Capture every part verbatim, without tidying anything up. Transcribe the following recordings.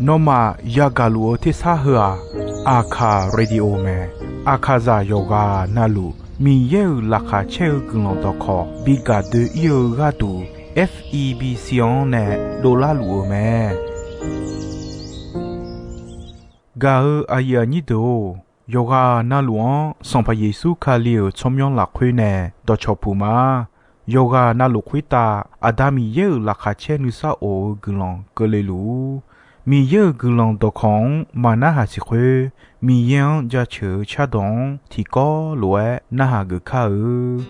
Nawmaf yagaq luf-eu tersar heu-aq, Aqkaq Radio mae. Aqkaqzaq yawqghaq navluf Miqyaer-euq laqkhaq caer-eu guiqlanq dawqkawq bi gaq doe-ir-eu gharduq, F E B C-anr nae dovlar luf-eu mae. Gaq-eu aqyuif aqnyir deuq-or, yawqghaq navluf-anr Sanqpaq Yeqsur Kali-euq tsawrmyanr lafkhoer nae dawqcawq puq ma. Yawqghaq navluf khoertav Aqda Miqyaer-euq laqkhaq caer nuisar of-eu guiqlanq keuvle luf-ur. Miqyaer-euq guiqlanq dawqkawq-anr maqnarhaq siq khoer, Miqyaer-anr jaceuq-eu cardawq-anr tiqkawv lof-aer narhaq geuf kar-eu.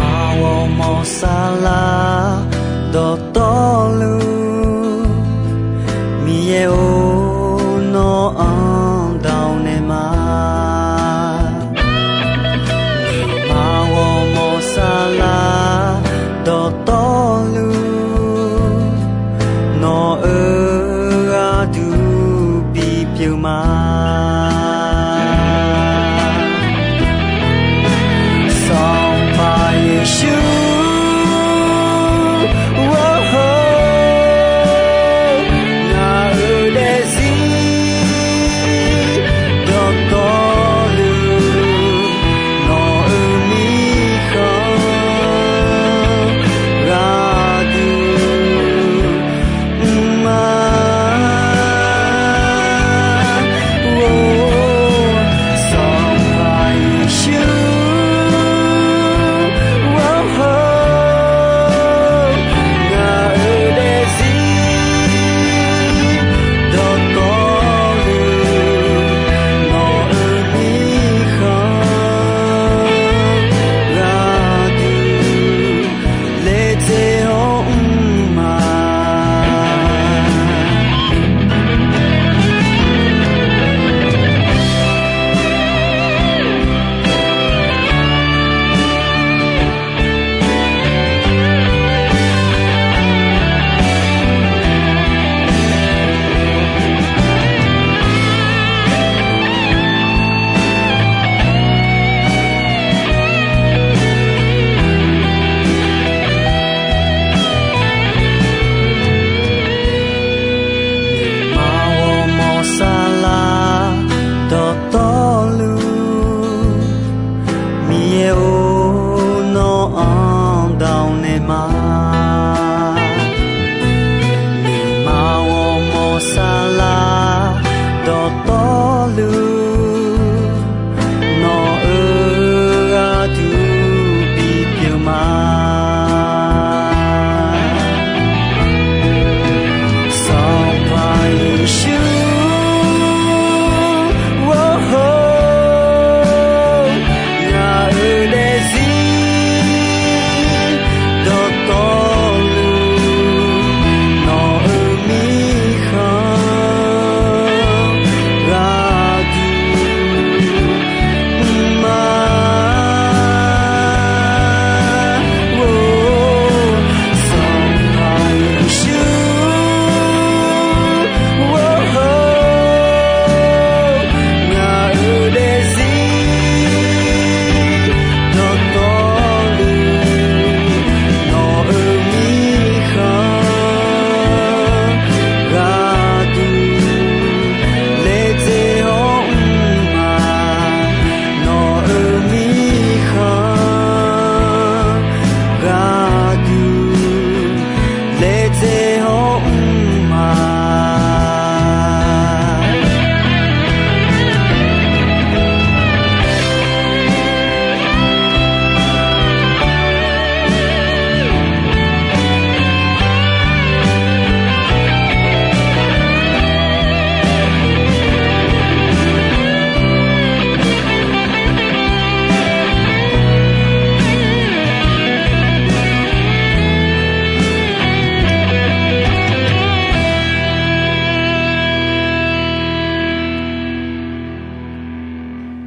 Aqmawr ghawrmawr saflar dawqtawvluf, Miqyaer-or, nawq-anr dawq naeq ma. Aqmawr ghawrmawr saflar dawqtawvluf, nawq-euq gharduq bipyeuf ma. Sanqpaq Yeqsur, ngaq-euq daefzir dawqtawvluf, nawq-euq mirkhanq gharduq mr ma.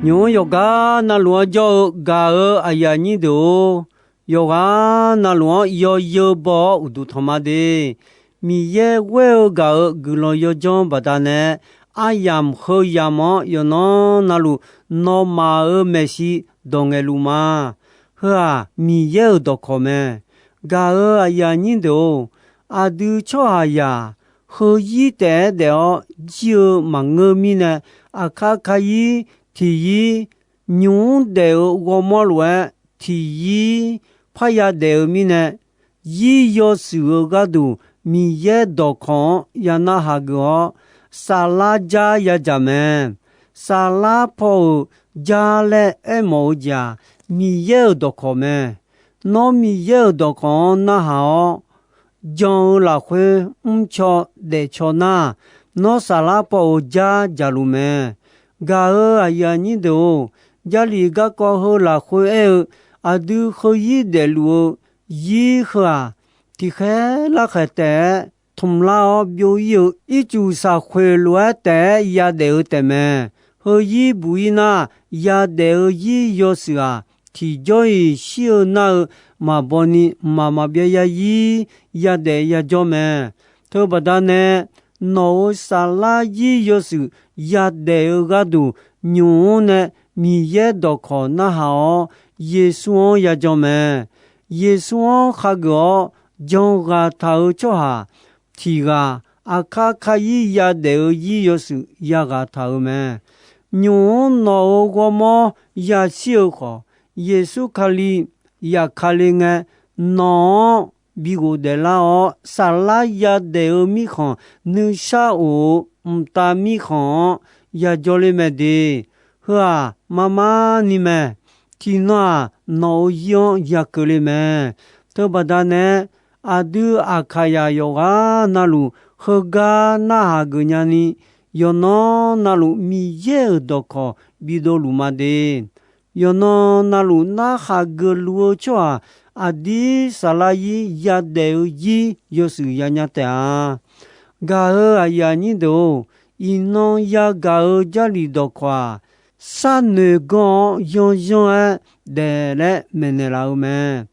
Nymq-mr yawqgar navluf-anr jawr-eu gaq-euq aqyuif aqnyir deuq-or, yawqghaq navluf-anr yawzeu baw-awr uqduq tanq ma de. Miqyaer ghoer-eu gaq-euq guiqlanq yawdzanr baqdanae, aryamq heu yamq-anr yawqnan navluf nawmaf-euq maeqshi dawq ngaeqluf ma. Heu-aq, Miqyaer-euq dawqkawq mae. Gaq-euq aqyuif aqnyir deuq-or, aqdui tsawrhaqzaq heuzir taef-aer daef-awr jir-eu maqngeur mirnae, aqkar kayir tiqyir, nymq-mr daef-eu ghawrmawr lof-aer tiqyir parya daef-eu mirnae, yir yawshuif-eu gharduq Miqyaer dawqkawq-anr ya narhaq geuf-awr, saflar jar yadzaq mae. Saflar paw-euq jar laer aermawf-eu jeq-aq, Miqyaer-euq dawqkawq mae. Nawr Miqyaer-euq dawqkawq-anr narhaq-awr, jan-eu lafkhoer mrcaw daefcaw nar, nawr saflar paw-euq jar dzaqluf mae. Gaq-euq aqyuif aqnyir deuq-or, Jarlif garkawv heu lafkhoer aer-eu, aqdui heuzir daefluf-eu yir heu-aq, tiqkhaer larkhaeq taef-aer tmq lar-awr byov-ir-eu ircuf saqkhoeq lof-aer taef-aer yadaef-eu taefmae. Heuzir buq-ir nar, yadaef-eu yir yawshuif-aq, tiqjawr-iq shir-eu nar-eu maqbaw ni mqmaq maqbyav yarzir yadaef yajawr mae. Teubaqda nae, nawq-euq saflar yir yawshuif yadaef-eu gharduq nymq-mr nae Miqyaer dawqkawq narhaq-awr, Yeqsur-anr yajan mae. Yeqsur-anr khageuf-awr jan ghaq taq-euq tsawrhaq tiq ghaq, aqkar kayir yadaef-eu yir yawshuif yaghaq taq-euq mae. Nymq-mr nawq-euq ghawrmawr yashir-eu khawf, Yeqsur Kali yaqkale ngae, nawq-anr bi ghofdaef lar-awr, saflar yadaef-eu mirkhanq nuishar of-eu mqtav mirkhanq-anr yajawr ler mae de. Heu-aq, mar mar ni mae. Tiqnan-aq, nawq-euq yir-anr yakeuv le mae. Teubaqda nae, aqdui Aqkaqyaq yawqghaq navluf heugar narhaq geuf nyani, yawqnan navluf Miqyaer-euq dawqkawq bidov luf ma de. Yawqnan navluf narhaq geufluf-eu tsawrhaq aqdir saflar yir yadaef-eu yir yawshuif yanya taef-a. Gaq-euq aqyuif aqnyir deuq-or, iqnan yagaq-eu Jarlif dawqkawq-aq, sharnoeq ganr-awr yanyanr-aer daef laer maeqnaeq laf-eu mae.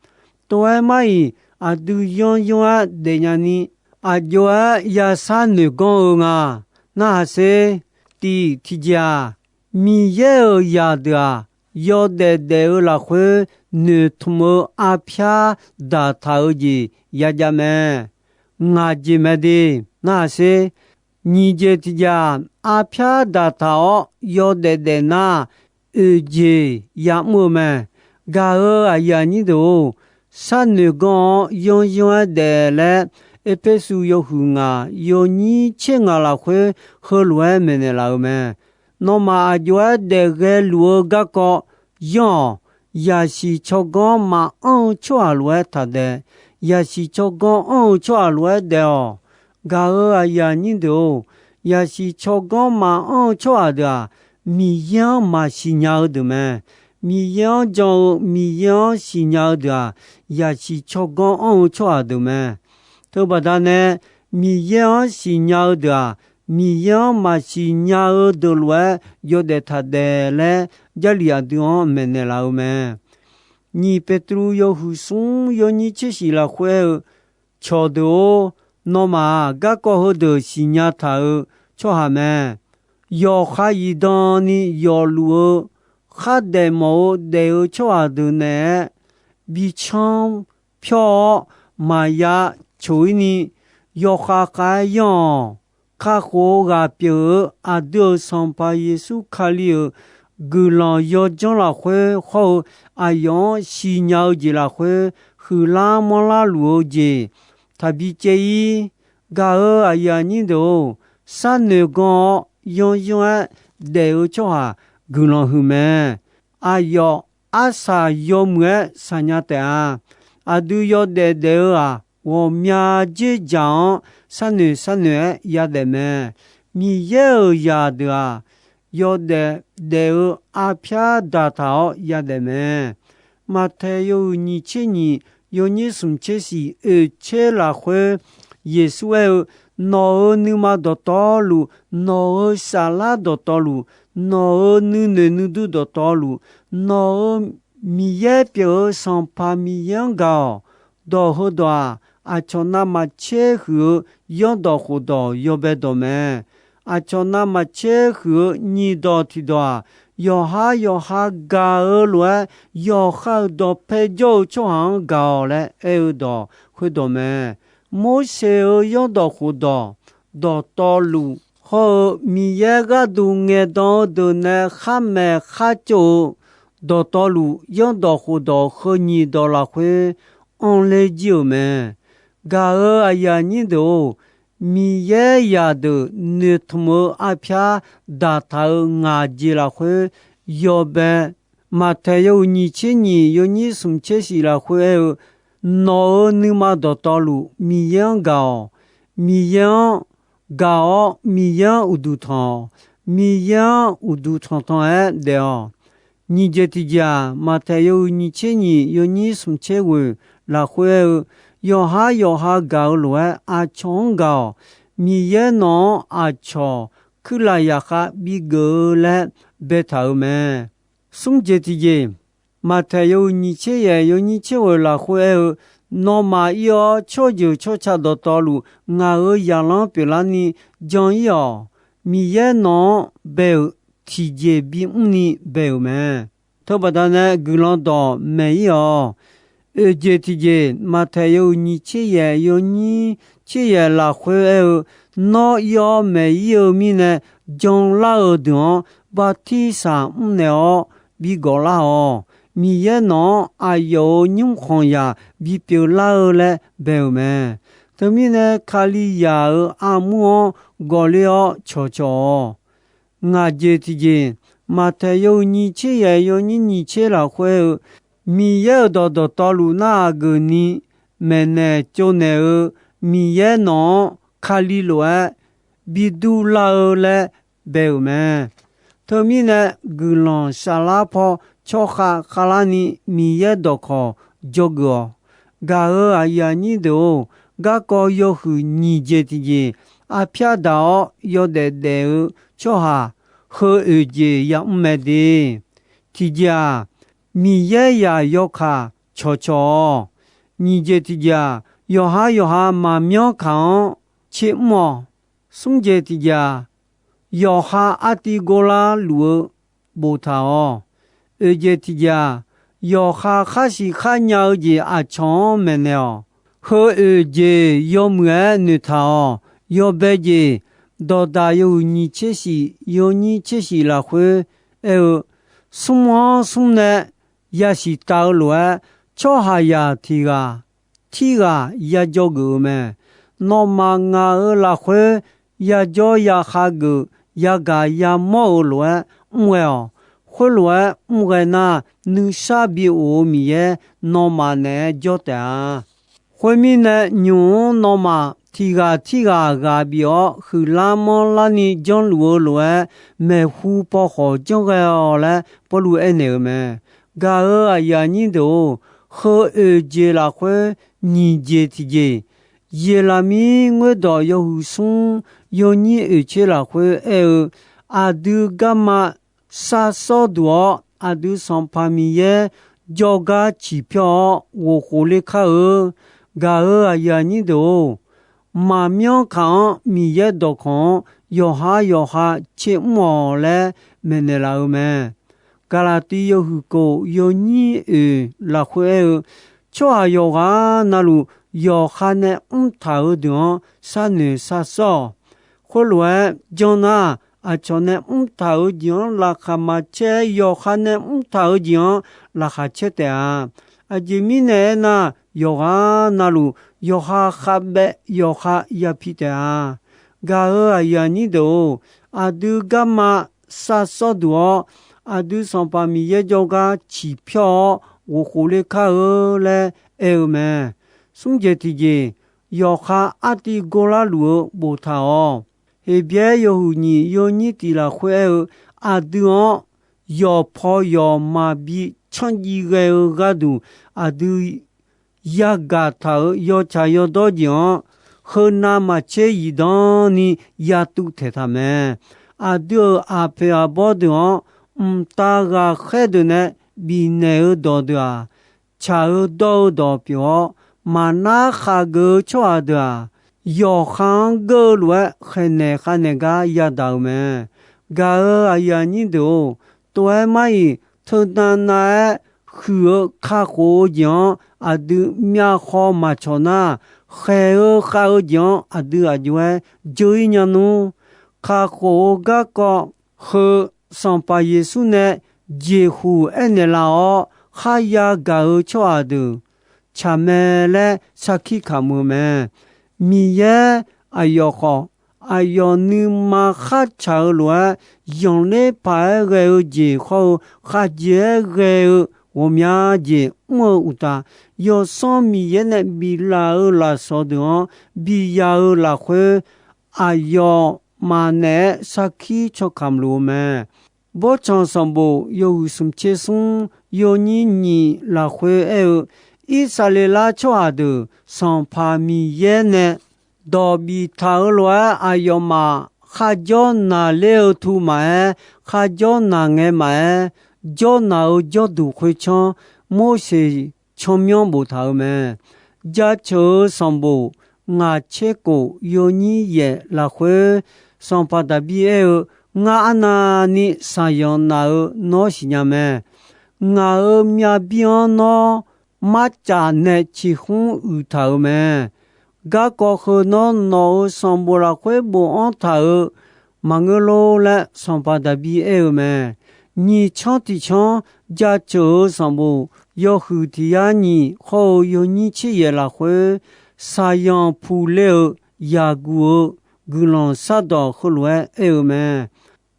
Tov-aer mar-iq, aqdui yanyanr-aer daefnya ni, aqjox-aer yasharnoeq ganr-eu nga. Narhaq sher. Tiq tiqjeq-aq, Miqyaer-euq zaqdeuq-aq, yawdaef daef-eu lafkhoer noeqtmq-eu arpyar daqtaq-eu jeq yajav mae. Ngaq jeq mae de. Narhaq sher. Nyiq jeq tiqjeq-aq, arpyar daqtaq-awr yawdaef daef nar, oeq jeq ya'mr-eu mae. Gaq-euq aqyuif aqnyir deuq-or, sharnoeq ganr-awr yanyanr-aer daef laer, Erpersu yawhuiq ngaq yawnyir tser ngaq lafkhoer heulof-aer maeqnaeq laf-eu mae. Nawmaf aqjox-aer daef ghae luf-eu garkawv yanr-awq. Yaqsiq tsawrganr maqanr-eu tsawrhaq lof-aer taqdaef. Yaqsiq tsawrganr anr-eu tsawrhaq lof-aer daef-awq. Gaq-euq aqyuif aqnyir deuq-or, yaqsiq tsawrganr maqanr-eu tsawrhaq deuq-aq, Miqyaer-anr maqsiq nya-eu deuq mae. Miqyaer-anr jan-eu, Miqyaer-anr siqnya-eu deuq-aq, yaqsiq tsawrganr anr-eu tsawrhaq deuq mae. Teubaqda nae, Miqyaer-anr siqnya-eu deuq-aq, Miqyaer-anr maqsiq nya-eu deuq lof-aer yawdaef taqdaef laer, Jarlif aqdui-anr maeqnaeq laf-eu mae. Nyiq Peqtruv yawhuiq smr yawnyir tser shiq lafkhoer aer-eu, cawqdeuq-or, nawmaf-aq, garkawv heudeuq siqnya taq-eu tsawrhaq mae. Yawqha zifdan ni yawfluf-eu khardaef mawf-eu daef-eu tsawrhaq deuq naeq-aer bi canr pyawr-awr maqya coq-ir ni, yawkhav khav-aer yanr-awq. Kakhof-eu ghaq pyeuf-eu aqdui-euq Sanqpaq Yeqsur Kali-euq guiqlanq yawdzanr lafkhoer hawr-eu aqyawf-anr siqnya-eu jeq lafkhoer huiqlar manrlar luf-eu jeq taqbi caev-ir. Gaq-euq aqyuif aqnyir deuq-or, sharnoeq ganr-awr yanyanr-aer daef-eu tsawrhaq guiqlanq huiq mae. Aqyawf arsaq yawmuiq-aer saqnya taef-a. Aqdui yawdaef daef-eu-aq, ghawqmya dzerdzaq-anr sharnoeq sharnoeq-aer yadaef mae. Miqyaer-euq zaqdeuq-aq, yawdaef daef-eu arpyar daqtaq-awr yadaef mae. Maqtaeq yawhuiq nyiq tser nyiq yawnyir smq tser shiq oeq tser lafkhoer Yeqsur aer-eu, nawq-euq nuima dawqtawvluf, nawq-euq saflar dawqtawvluf, nawq-euq nuinoeq nuidur dawqtawvluf, nawq-euq Miqyaer pyeuf-eu Sanqpaq Miqyaer-anr gaq-awq. Dawq heudawq-aq, aqcawq navmaqtser huiq-eu yanrdawq khofdawq yawbae dawq mae. Aqcawq navmaqtser huiq-eu nyiq dawq tiqdawq-aq, yawqha yawqha gaq-eu lof-aer, yawqha-euq dawqpae jawr-eu tsawrhaq-anr gaq-awq laer aer-eu dawq khoerdawq mae. Morseq-euq yanrdawq khofdawq dawqtawvluf hawr-eu, Miqyaer gharduq ngaeqdan-eu deuq nae khar maeq khar ceuv-eu dawqtawvluf, yanrdawq khofdawq heu nyiq dawq lafkhoer anrler jir-euq mae. Gaq-euq aqyuif aqnyir deuq-or, Miqyaer zaqdeuq noeqtmq-eu arpyar daqtaq-euq ngaq jeq lafkhoer yawbae, Maqtaeq yawhuiq nyiq tser nyiq yawnyir smq tser shif lafkhoer aer-eu, nawq-euq nuima dawqtawvluf Miqyaer-anr gaq-awq. Miqyaer-anr gaq-awr, Miqyaer-anr uqduq tanq-awq. Miqyaer-anr uqduq tanqtanq-aer daef-awq. Nyiq jeq tiqjeq-aq, Maqtaeq yawhuiq nyiq tser nyiq yawnyir smq tser ghoeq lafkhoer aer-eu, yawqha yawqha gaq-eu lof-aer aqcawq-anr gaq-awq. Miqyaer nawq-anr aqcawq kuirlaf zaqkhav bigeuf-eu laer baetaq-euq mae. Smr jeq tiqjeq, Maqtaeq yawhuiq nyiq tser yaeq yawnyir tser ghoeq lafkhoer aer-eu, nawmaf ir-awr tsawrjeuq tsawrca dawqtawvluf ngaq-euq zaqlanr pyeuflarni jan ir-awq. Miqyaer nawq-anr bae-euq tiqjeq bimr ni bae-euq mae. Teubaqda nae guiqlanq dawq maeq ir-awq. Oeq jeq tiqjeq, Maqtaeq yawhuiq nyiq tser yaeq yawnyir tser yaeq lafkhoer aer-eu, nawr ir-awr maeq ir-eu mirnae, janlar-eu deuq-anr bartirsaq mrnaeq-awr bigawq lar-awq. Miqyaer nawq-anr aqyawf-euq nymrkhanq zaq bipyeuf lar-eu laer bae-euq mae. Teumirnae, Kalizaq-euq armur-anr gawqler-awr cawqcawq-awq. Ngaq jeq tiqjeq, Maqtaeq yawhuiq nyiq tser yaeq yawnyir nyiq tser lafkhoer aer-eu, Miqyaer-euq dawq dawqtawvluf narhaq geufni maeqnaeq tsovnaeq-eu Miqyaer nawq-anr Kali lof-aer bidur lar-eu laer bae-euq mae. Teumirnae, guiqlanq saflar paw tsawrkhav khavlarni Miqyaer dawqkawq dzawgeuf-awq. Gaq-euq aqyuif aqnyir deuq-or, garkawv yawhuiq nyiq jeq tiqjeq, arpyar daq-awr yawdaef daef-eu tsawrhaq heu oeq jeq yamr mae de. Tiqjeq-aq, Miqyaer zaq yawkaq cawqcawq-awq. Nyiq jeq tiqjeq-aq, yawqha yawqha maqmyanr kaq-anr tser mr-awq. Smr jeq tiqjeq-aq, yawqha artiv gawrlar luf-eu boftaq-awq. Oeq jeq tiqjeq-aq, yawqha khar siq khar nya-eu jeq aqcawq-anr maeqnaeq-awq. Heu oeq jeq yawmuiq-aer noeqtaq-awq. Yawbae jeq, dawqdaq yawhuiq nyiq tser shif yawnyir tser shif lafkhoer aer-eu, smr-anr smr nae yasiq tav-eu lof-aer, tsawrhaqzaq tiq ghaq tirghaq yajawr geuf-eu mae. Nawmaf ngaq-euq lafkhoer yajawr yakhav geuf yagaq yamawr-eu lof-aer mr ghae-awq. Khoerlof-aer mr ghae nar, nuisar bi of-eu Miqyaer nawmaf naeq-aer jawr taef-a. Khoermirnae, nymq-mr nawmaf tiq ghaq tirghaq ghaq bif-awr huiqlar manrlarni janrluf-eu lof-aer, maeqhu paw khawf janr ghae-awq laer Pawrluv aernaeq-euq mae. Gaq-euq aqyuif aqnyir deuq-or, heu oeq jeq lafkhoer nyiq jeq tiqjeq, Yeqlaqmir ngoerdawq yawhuiq smr yawnyir oeq tser lafkhoer aer-eu, aqdui garma sar sawr duq-awr, aqdui Sanqpaq Miqyaer jawrgar ciqpyawr-awr ghof khof ler kar-eu. Gaq-euq aqyuif aqnyir deuq-or, maqmyanr kaq-anr Miqyaer dawqkawq-anr yawqha yawqha tser mr-awq laer maeqnaeq laf-eu mae. Gaqlaqtiv yawhuiq kof yawnyir oeq lafkhoer aer-eu, tsawrhaq yawqghaq navluf yawqha nae mrtaq-eu deuq-anr sharnoeq shar sawr-awq. Khoerlof-aer janr nar, aqcawq nae mrtaq-eu jeq-anr laqkhaq maqcaer, yawqha nae mrtaq-eu jeq-anr laqkhaq caer taef-a. Aqjeq mirnae aernar, yawqghaq navluf yawqha khavbaev yawqha yapi taef-a. Gaq-euq aqyuif aqnyir deuq-or, aqdui garma sar sawr duq-awr, aqdui Sanqpaq Miqyaer jawrgar ciqpyawr-awr ghof khof ler kar-eu laer aer-eu mae. Smr jeq tiqjeq, yawqha artiv gawrlar luf-eu boftaq-awq. Heqbyaer yawhuiq nyiq yawnyir tiq lafkhoer aer-eu, aqdui-anr yawqpaw yawqma bi canrjiv ghae-eu gharduq, aqdui yagaq taq-euq yawtsaq yawdawr jeq-anr keunav maqtser zifdan ni yatuv taeqtaq mae. Aqdui-euq aqpoeq aqbawr deuq-anr, mqtav ghaqkhaer deuq nae bifnaeq-eu dawq deuq-aq, tsaq-eu dawr-eu dawq pyeuf-awr, maqnar khavgeuf-eu tsawrhaq deuq-aq, yawqha-anr geur-eu lof-aer khaeqnaeq khavnaeq gar yadaq-euq mae. Gaq-euq aqyuif aqnyir deuq-or, tov-aer mar-iq, teunav nav-aer huiq-eu kakhof-eu jeq-anr aqdui myavkhaw maqcawq nar, khaeq-eu khav-eu jeq-anr aqdui aqjox-aer dzeur-ir nya nmr. Kakhof-eu garkawv heu Sanqpaq Yeqsur nae jeqhuq aernaeq laf-awr, kharya gaq-eu tsawrhaq deuq tsaq mae laer sarkir kamq-eu mae. Miqyaer aqyawf khawf, aqyawf nuima khartsaq-eu lof-aer, zanqler paq-aer ghae-eu jeq hawr-eu, khavjeq-aer ghae-eu ghawqmya jeq mr-eu uqtaf, Yawsanr Miqyaer nae biflaf-eu lafsawq deuq-anr biya-eu lafkhoer, aqyawfmaf naeq-aer sarkir caw kamq luf-eu mae. Bawrtsanq sanqbof yawhuiq smq tser smr yawnyir nyiq lafkhoer aer-eu, Irsaqleqlav tsawrhaq deuq Sanqpaq Miqyaer nae dawq biftaq-eu lof-aer aqyawfmaf kharjawr naqler-eu tu maqaer, kharjawr naq ngae maqaer, jawrnaq-eu jawrduq khoertsanr Morseq tsawrmyanr boftaq-euq mae. Jaceuq-eu sanqbof ngaq tser kof yawnyir yaef lafkhoer, Sanqpaq Daqbir aer-eu, Ngar arnavni shaqzanq naq-eu nawr siqnya mae. Ngaq-euq myavbir-anr nawr marcaf nae ciqhmr uiqtaq-euq mae. Garkawv heu nawr nawq-euq sanqbof lafkhoer bofanr taq-euq maqngeur lor laer Sanqpaq Daqbir aer-eu mae. Nyiq canr tiq canr jaceuq-eu sanqbof yawhuiq tiq yar nyiq hawr-eu yawnyir tser yaef lafkhoer, shaqzanq puq le-euq yaqguq-eu guiqlanq shardawq heulof-aer aer-eu mae.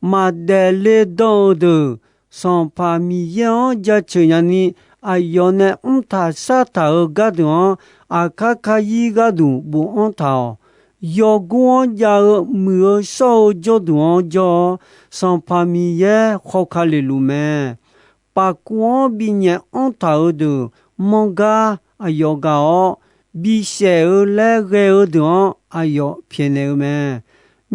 Maqdaef le dan-eu deuq, Sanqpaq Miqyaer-anr jaceuq nyani, aqyawf nae mrtaq shartaq-eu gardeuq-anr, aqkar kar-ir gharduq bofanr taq-awq. Yawgor-anr jav-eu muiq-eu shawr-eu jawrduq-anr jawr-awr, Sanqpaq Miqyaer hawka leluf mae. Pafkuv-anr binyaef anrtaq-eu deuq manr gar aqyawf gaq-awr, bisaef-eu laer ghae-eu deuq-anr aqyawf pyaeqnaeq-eu mae.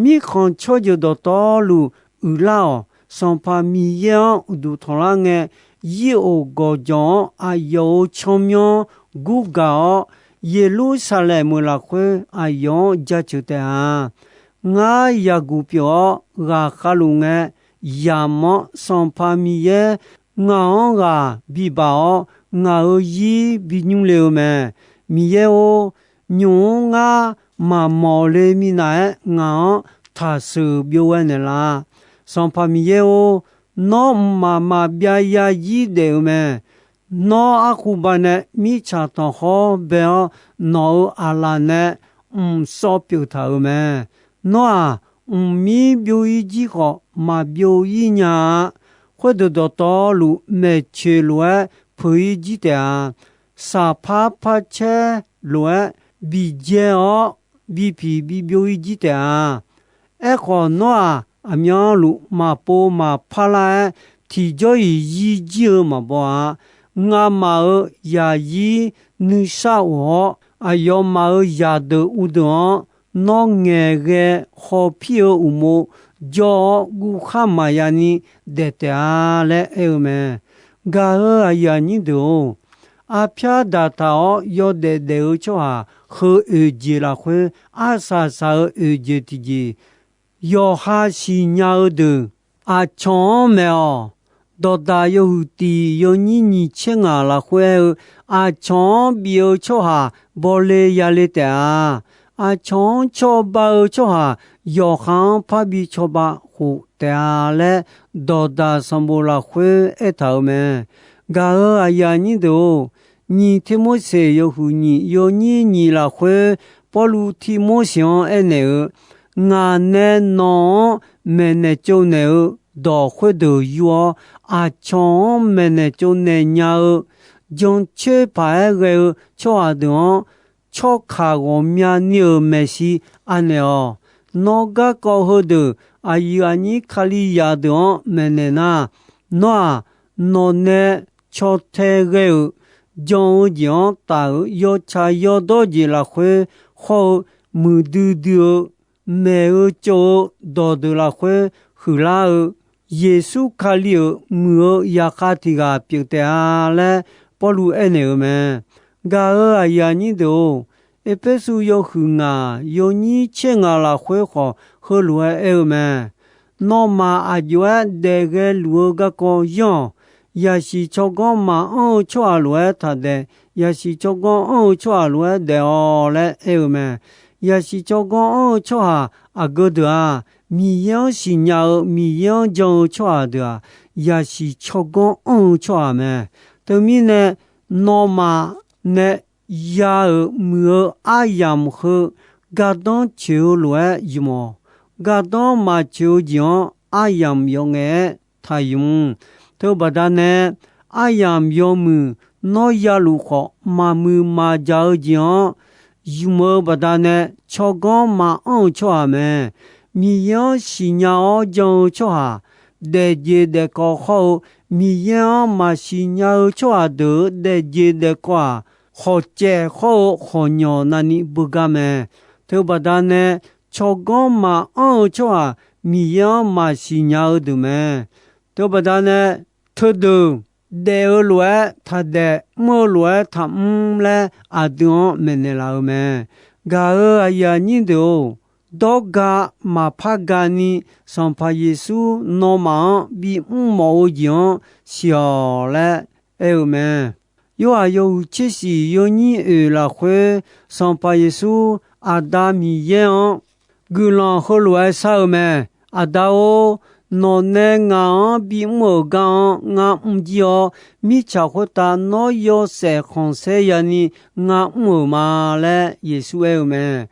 Mirkhanq tsawrjeuq dawqtawvluf uiqlar-awq. Sanqpaq Miqyaer-anr uqduq tanqlar ngae, yir of gawqjawq-anr aqyawf-euq tsawrmyanr gurgaq-awr, Yeqlursaqlaeq meuq lafkhoer aqyawf-anr jaceuq taef-a. Ngar yaqguq pyeuf-awr ghaqkhav luf ngae, yamq-anr Sanqpaq Miqyaer ngaq-anr ghaq bibaq-awr, ngaq-euq zir binymr le-eu mae. Miqyaer-or, nymq-mr ngar maqmawq le minav-aer ngaq-anr taqsheuq byov ghae naeqlaf. Sanqpaq Miqyaer-or, nawr mqmaq maqbyav ya zir daef-eu mae. Nawr arkhuba nae mirtsaq tanqkhawr bae-awr, nawq-euq aqlaf nae mq sawv pyeuf taq-euq mae. Nawr-aq, mqmir byov-ir jir khawf, maqbyov-ir nya-a. Khoerdeuq dawqtawvluf maeqtsoeq lof-aer peuq-ir jir taef-a. Saqpar parcaer lof-aer bijae-awr bipiq bibyov-ir jir taef-a. Aerkhawf, nawr-aq, aqmyanluf maqpov maqpar lar-aer, tiqjawr-iq zir jir-eu maqbaw-a. Ngamaf-euq zaqzir nuisar of-awr, aqyawfmaf-euq zaqdeuq uvdeuq-anr nawr ngaeqghae hawpir-eu uqmov jawr-awr, guvkhar maqya ni daef taef-a laer aer-eu mae. Gaq-euq aqyuif aqnyir deuq-or, arpyar daqtaq-awr yawdaef daef-eu tsawrhaq heu oeq jeq lafkhoer arsaq saq-eu oeq jeq tiqjeq, yawqha siqnya-eu deuq aqcawq-anr maeq-awq. Dawqdaq yawhuiq tiq yawnyir nyiq tser ngaq lafkhoer aer-eu, aqcawq-anr bif-eu tsawrhaq bawle yale taef-a. Aqcawq-anr cawba-eu tsawrhaq yawqha-anr parbi cawba khof taef-a laer, dawqdaq sanqbof lafkhoer aertaq-euq mae. Gaq-euq aqyuif aqnyir deuq-or, nyiq Tirmorseq yawhuiq nyiq yawnyir nyiq lafkhoer, Pawrluv Tirmorseq-anr aernaeq-eu, Ngaq nae nawq-anr maeqnaeq tsovnaeq-eu dawq khoerdeuq yur-awr, aqcawq-anr maeqnaeq tsovnaeq nya-eu jancoer paq-aer ghae-eu tsawrhaq deuq-anr, tsawrkaq ghawqmyani-euq maeqshi anaeq-awq. Nawr garkawv heudeuq aqyuif aqnyir Kalizaq deuq-anr maeqnaeq nar, nawr-aq, nawqnae caw tae ghae-euq jan-eu jeq-anr taf-euq yawtsaq yawdawr jeq lafkhoer hawr-eu muiqdui dui-eu, maeq-eu tsov-eu dawqdeuq lafkhoer huiqlar-eu, Yeqsur Kali-euq muiq-eu zaqkhav tiq ghaq pyeuf taef-a laer Pawrluv aernaeq-eu mae. Gaq-euq aqyuif aqnyir deuq-or, Erpersu yawhuiq ngaq yawnyir tser ngaq lafkhoer khawf heulof-aer aer-eu mae. Nawmaf aq jov-aer daef ghae luf-eu garkawv yanr-awq. Yaqsiq tsawrganr maqanr-eu tsawrhaq lof-aer taqdaef, yaqsiq tsawrganr anr-eu tsawrhaq lof-aer daef-awq laer aer-eu mae. Yaqsiq tsawrganr anr-eu tsawrhaq aqgeu deuq-aq, Miqyaer-anr siqnya-eu, Miqyaer-anr jan-eu tsawrhaq deuq-aq, yaqsiq tsawrganr anr-eu tsawrhaq mae. Teumirnae, nawmaf nae ya-euq muiq-eu aryamq heu gardanr tsoeq-eu lof-aer ymq-awq. Gardanr maqtsoeq-eu jeq-anr aryamq yawf ngaef-aer taqymq. Teubaqda nae, aryamq yawmuiq nawr yaluf khawf, maqmuiq maqjaq-eu jeq-anr ymq-eu baqdanae tsawrganr maqanr-eu tsawrhaq mae. Miqyaer-anr siqnya-awr jan-eu tsawrhaq, daefjeq daefkawv hawr-eu, Miqyaer-anr maqsiq nya-eu tsawrhaq deuq-euq daefjeq daefkawv-aq, khawqcaev hawr-eu khawqnymq navni beugar mae. Teubaqda nae tsawrganr maqanr-eu tsawrhaq Miqyaer-anr maqsiq nya-eu deuq mae. Teubaqda nae teudeuq daef-eu lof-aer taqdaef, mr-eu lof-aer taqmr laer aqdui-anr maeqnaeq laf-eu mae. Gaq-euq aqyuif aqnyir deuq-or, dawrga maqpar gani Sanqpaq Yeqsur nawmaf-anr bimr mawf-eu jeq-anr siq-awq laer aer-eu mae. Yorhaq yawhuiq tser shiq yawnyir oeq lafkhoer, Sanqpaq Yeqsur Aqda Miqyaer-anr guiqlanq heulof-aer shar-eu mae. Aqda-or, nawqnae ngaq-anr bimr-euq gar-anr ngar mrjir-awr, mirtsaq khoertav nawr yawshaef khanqsaer yani ngar mr-euq ma laer Yeqsur aer-eu mae.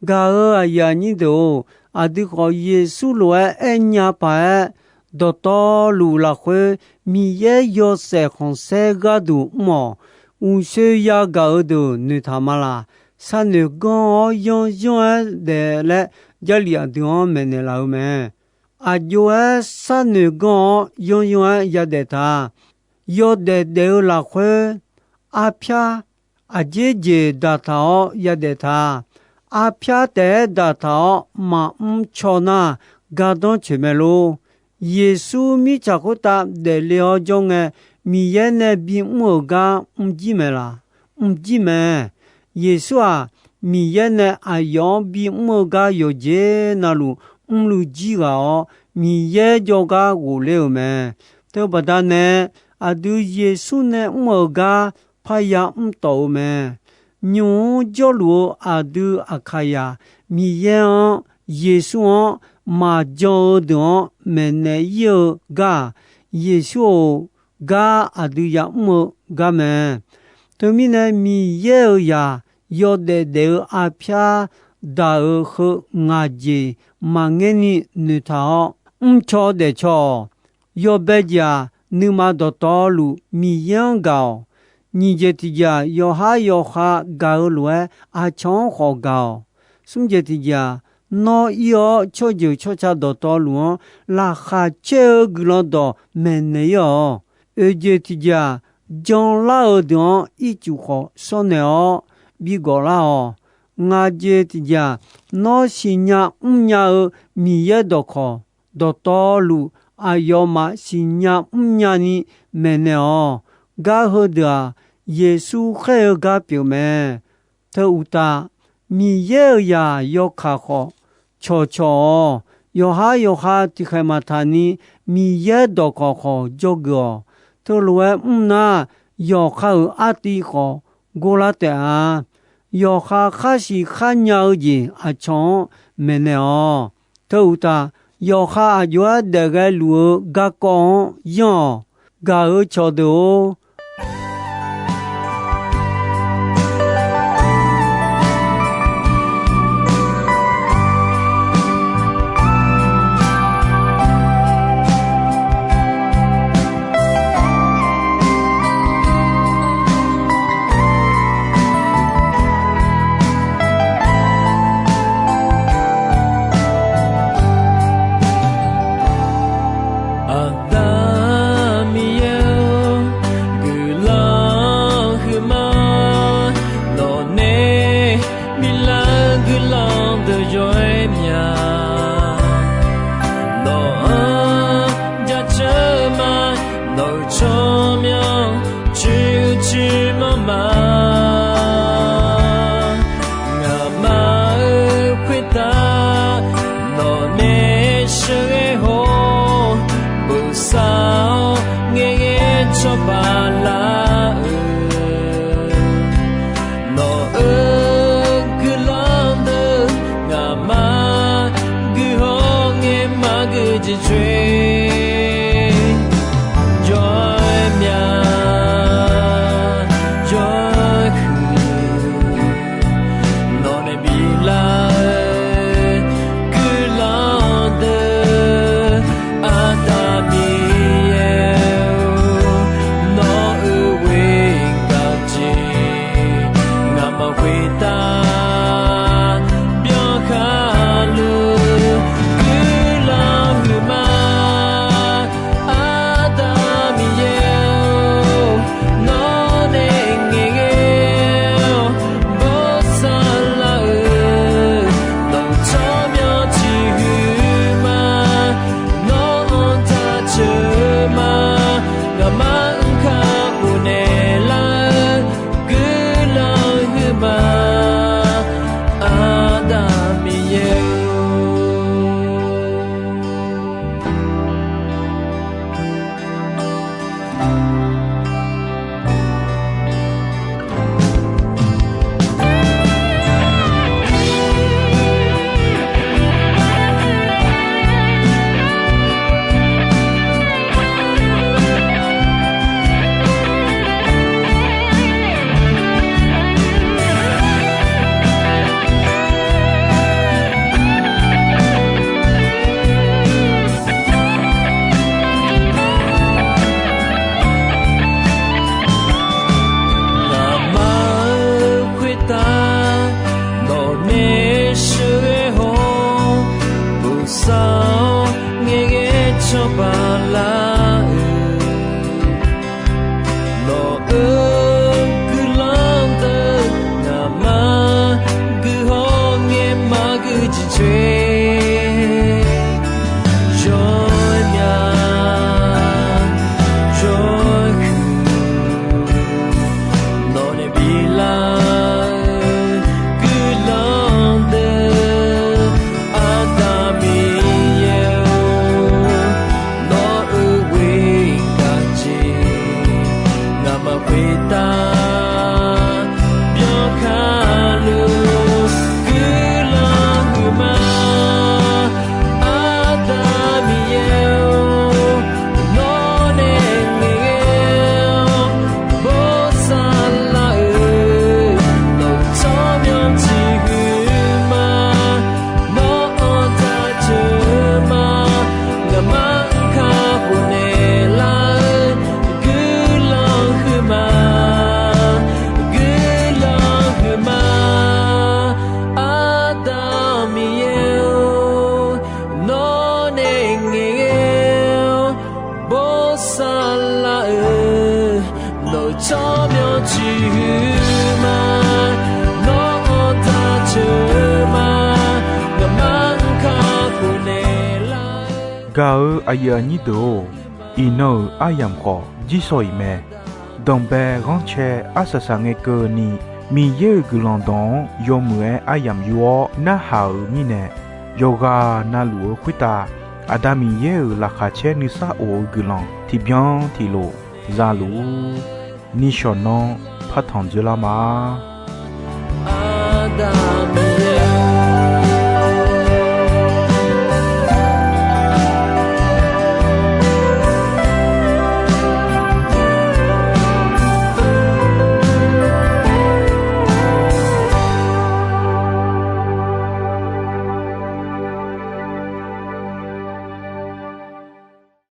Gaq-euq aqyuif aqnyir deuq-or, aqdui khawf Yeqsur lof-aer aernya paq-aer, dawqtawvluf lafkhoer Miqyaer yawshaef khanqsaer gharduq mr-awq. Uqshoe yagaq-eu deuq noeqtaq ma laq. Sharnoeq ganr-awr yanryanr-aer daef laer Jarlif aqdui-anr maeqnaeq laf-eu mae. Aq jov-aer sharnoeq ganr-awr yanryanr-aer yadaef ta. Yawdaef daef-eu lafkhoer, arpyar aqjeq jeq daqtaq-awr yadaef ta. Arpyar taef-aer daqtaq-awr maqmr caw nar, gardanr tsoeq mae lor. Yeqsur mirtsaq khoertav daefle-awr jawr ngae, Miqyaer nae bimr-euq gar mrjir mae laq? Mrjir mae. Yeqsur-aq, Miqyaer nae aqyawf-anr bimr-eu gar yawqjeq navluf mrluiv jir ghaq-awr, Miqyaer jawrgar ghofler-euq mae. Teubaqda nae, aqdui Yeqsur nae mr-euq gar parya mr tawf-eu mae. Nymq-mr jawrluf-eu aqdui Aqkaqyaq, Miqyaer-anr, Yeqsur-anr maqjan-eu deuq-anr maeqnaeq ir-eu gar-aq, Yeqsur-euq gar aqdui yamr-eu gar mae. Teumirnae Miqyaer-euq zaq yawdaef daef-eu arpyar daq-euq heu ngaq jeq maqngaer ni noeqtaq-awr, mrcaw daefcaw-awq. Yawbae jeq-aq, nuima dawqtawvluf Miqyaer-anr gaq-awq. Nyiq jeq tiq jeq-aq, yawqhar yawqha gaq-eu lof-aer aqcawq-anr khawf gaq-awq. Smr jeq tiq jeq-aq, nawr ir-awr tsawrjeuq tsawrca dawqtawvluf-anr laqkhaq caer-eu guiqlanq dawq maeqnaeq ir-awq. Oeq jeq tiq jeq-aq, janlar-eu deuq-anr ircuf khawf shawrnaeq-awr bi gawflar-awq. Ngaq jeq tiq jeq-aq, nawr siqnya mrnya-eu Miqyaer dawqkawq dawqtawvluf aqyawfmaf siqnya mrnya ni maeqnaeq-awq. Gar heudeuq-aq, Yeqsur khaer-eu gar pyeuf mae. Teu uqtaf, Miqyaer-euq zaq yawkaq khawf cawqcawq-awq. Yawqhar yawqha tiqkhaeq maqtaq ni Miqyaer dawqkawq khawf jawrgeuf-awq. Teulof-aer mr nar, yawqha-euq artiv khawf gorlar taef-a. Yawqha khar siq khar nya-eu jeq aqcawq-anr maeqnaeq-awq. Teu uqtaf, yawqha aq jov-aer daef ghae luf-eu garkawv-anr yanr-awq. Gaq-euq cawqdeuq-or, Aqda Miqyaer-or, cawba lar-euq, nawq-euq guiqlanq deuq ngaqma guiqhaw ngae maqgui jeq coer, jawr-aer mya jawr-aer huiq, nawq nae biflar-eu guiqlanq deuq, Aqda Miqyaer-or, nawq-euq ghoer gaq jeq ngaqma khoertav byankhar luf guiqlanq huiqma. Aqda Miqyaer-or, nawr nae ngaeqghae-awr bosav lar-euq, nawq-euq tsawrmyanr tiq huiqma. Nawr-anr taq ceuq ma, ngaqma-anr kakhof naeqlar-eu guiqlanq huiqma. Aqda Miqyaer-or. Ngaqma-euq khoertav nawqnae sheuqghae haw-awr, bosav-awr ngaeqghae cawba lar-euq, nawq-euq guiqlanq deuq ngaqma guiqhaw ngae maqgui jeq coer, jawr-aer mya jawr-aer huiq, nawq nae biflar-eu guiqlanq deuq, Aqda Miqyaer-or, nawr-euq ghoer gaq jeq ngaqma khoertav byankhar luf guiqlanq huiqma. Aqda Miqyaer-or, nawr nae ngaeqghae-awr bosav lar-euq, nawq-euq tsawrmyanr tiq huiqma. Nawr-anr taq ceuq ma, ngaqma-anr kakhof naeqlar-eu guiqlanq huiqma, guiqlanq huiqma. Aqda Miqyaer-or, nawr nae ngaeqghae-awr bosav lar-euq, nawq-euq tsawrmyanr tiq huiqma. Nawr-anr taq ceuq ma, ngaqma-anr kakhof naeqlar-eu. Gaq-eu aqyuif aqnyir deuq-or, iqnan-euq aryamq khawf jirsawq iq mae. Danqbae ghanrcae arsaq saq ngae keuvni, Miqyaer-euq guiqlanq dawq-anr yawmuiq-aer aryamq yur-awr narhaq-euq mirnae, yawqghaq na luf-eu khoertav Aqda Miqyaer-euq laqkhaq caer nuisar of-eu guiqlanq tiqbyan tiqlof za luf-ur. Nishawq nanr partanq dzoerlar ma. Aqda